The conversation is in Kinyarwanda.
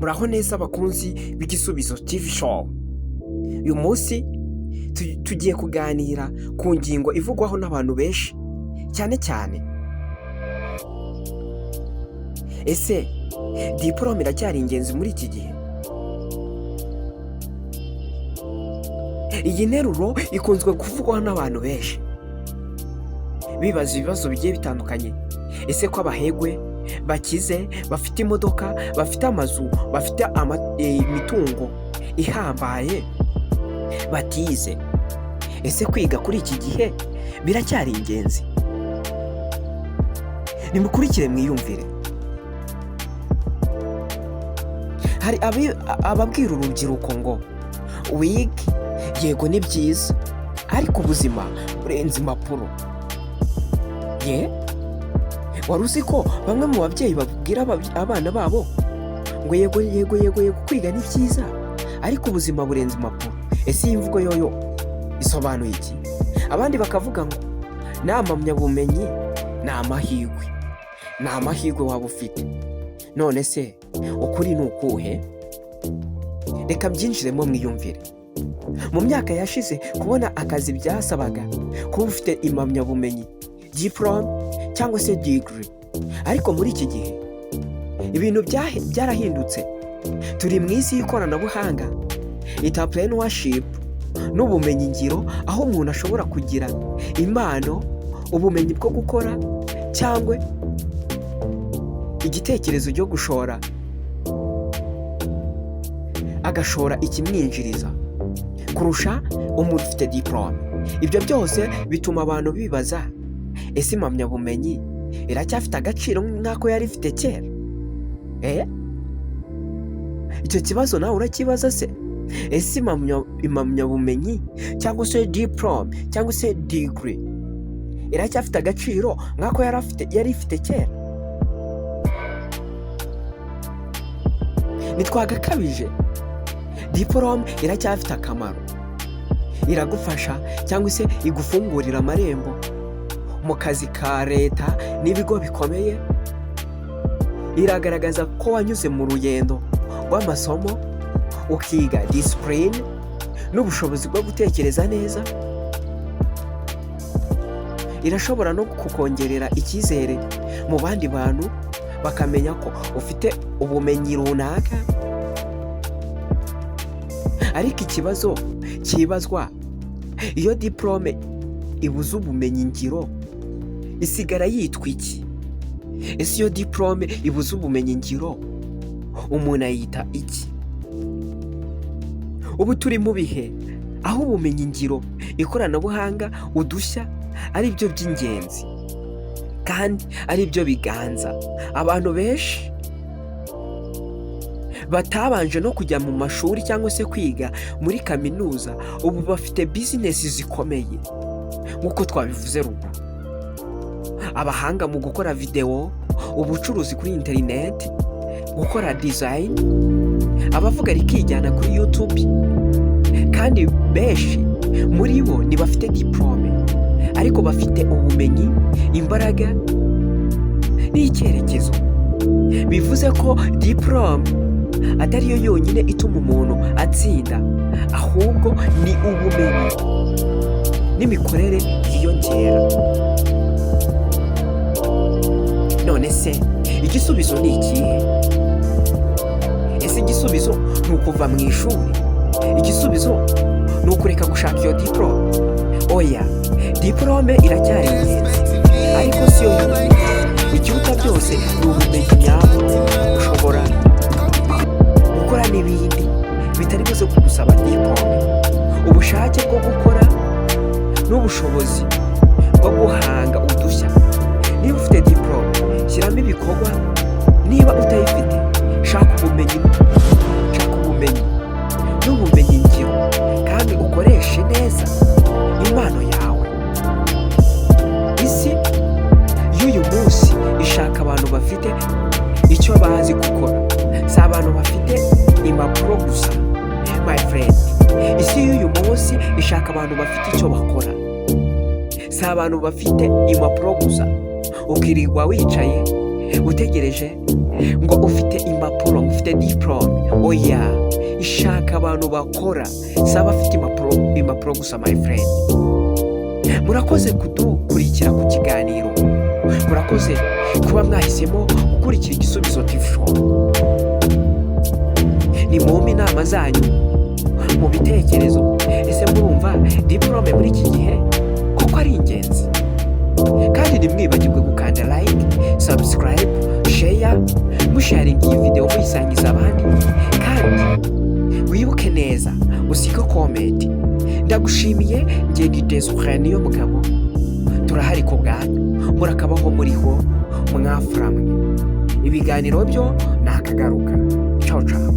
Muraho neza, abakunzi b'Igisubizo TV Show. Uyu munsi tugiye kuganira ku ngingo ivugwaho n'abantu benshi cyane cyane. Ese diporome iracyari ingenzi muri iki gihe? Iyi nteruro ikunzwe kuvugwaho n'abantu benshi bibaza ibibazo bigiye bitandukanye. Ese ko abahegwe bakize, bafite imodoka, bafite amazu, bafite imitungo ihambaye, batize, ese kwiga kuri iki gihe biracyari ingenzi? Nimukurikire mwiyumvire. Hari ababwira urubyiruko ngo wige, yego ni byiza, ariko ubuzima burenze impapuro. Ye, wari uzi ko bamwe mu babyeyi babwira abana babo ngo yego, yego, yego, yego, kwiga ni byiza, ariko ubuzima burenze impapuro? Ese iyi mvugo yoyo isobanuye iki? Abandi bakavuga ngo nta mpamyabumenyi, ni amahirwe, ni amahirwe waba ufite. None se ukuri ni ukuhe? Reka byinjiremo mwiyumvire. Mu myaka yashize, kubona akazi byasabaga kuba ufite impamyabumenyi, diporome cyangwa se degree. Ariko muri iki gihe ibintu byarahindutse. Turi mu isi y'ikoranabuhanga, entrepreneurship n'ubumenyingiro, aho umuntu ashobora kugira impano, ubumenyi bwo gukora cyangwa igitekerezo cyo gushora, agashora ikimwinjiriza kurusha umuntu ufite diporome. Ibyo byose bituma abantu bibaza: ese impamyabumenyi iracyafite agaciro nk'ako yari ifite kera? Icyo kibazo nawe urakibaza se? Ese impamyabumenyi cyangwa se diporome cyangwa se degree iracyafite agaciro nk'ako yari ifite kera? Ntitwagakabije, diporome iracyafite akamaro. Iragufasha cyangwa se igufungurira amarembo mu kazi ka leta n'ibigo bikomeye. Iragaragaza ko wanyuze mu rugendo rw'amasomo, ukiga discipline n'ubushobozi bwo gutekereza neza. Irashobora no kukongerera icyizere mu bandi bantu, bakamenya ko ufite ubumenyi runaka. Ariko ikibazo cyibazwa: iyo diporome ibuze ubumenyi ngiro, isigara yitwa iki? Ese iyo diporome ibuze ubumenyi ngiro, umuntu ayita iki? Ubu turi mu bihe aho ubumenyi ngiro, ikoranabuhanga, udushya ari byo by'ingenzi kandi ari byo biganza. Abantu benshi batabanje no kujya mu mashuri cyangwa se kwiga muri kaminuza, ubu bafite bizinesi zikomeye nk'uko twabivuze ruguru: abahanga mu gukora videwo, ubucuruzi kuri interineti, gukora design, abavuga rikijyana kuri YouTube. Kandi benshi muri bo ntibafite diporome, ariko bafite ubumenyi, imbaraga n'icyerekezo. Bivuze ko diporome atari yo yonyine ituma umuntu atsinda, ahubwo ni ubumenyi n'imikorere yiyongera. None se igisubizo ni ikihe? Ese igisubizo ni ukuva mu ishuri? Igisubizo ni ukureka gushaka iyo diporome? Oya, diporome iracyari ingenzi, ariko si yo yonyine. Ikiruta byose ni ubumenyi nyabwo. Ushobora gukora n'ibindi bitari buze kugusaba diporome: ubushake bwo gukora n'ubushobozi bwo guhanga udushya. Niba ufite diporome, shyiramo ibikorwa. Niba utayifite, shaka ubumenyi, shaka ubumenyi n'ubumenyi ngiro, kandi ukoreshe neza impano yawe. Isi y'uyu munsi ishaka abantu bafite icyo bazi gukora, si abantu bafite impapuro gusa. My friend, isi y'uyu munsi ishaka abantu bafite icyo bakora, si abantu bafite impapuro gusa. Ukirirwa wicaye. Utegereje ngo ufite impapuro, ngo ufite diporome. Oya, ishaka abantu bakora, si abafite impapuro gusa, my friend. Murakoze kudukurikira ku kiganiro, murakoze kuba mwahisemo gukurikira Igisubizo TV Show. Ni mumpe inama zanyu mu bitekerezo. Ese murumva diporome muri iki gihe koko ari ingenzi? Kandi ntimwibagirwe gukanda like, subscribe, share, musharinga iyi videwo, muyisangiza abandi. Kandi wibuke neza usige comment. Ndagushimiye. Ngenda Desire niyo mugabo, turahari ku bwanyu. Murakabaho, muriho mwafuramwe. Ibiganiro byo ni akagaruka. Ciao ciao.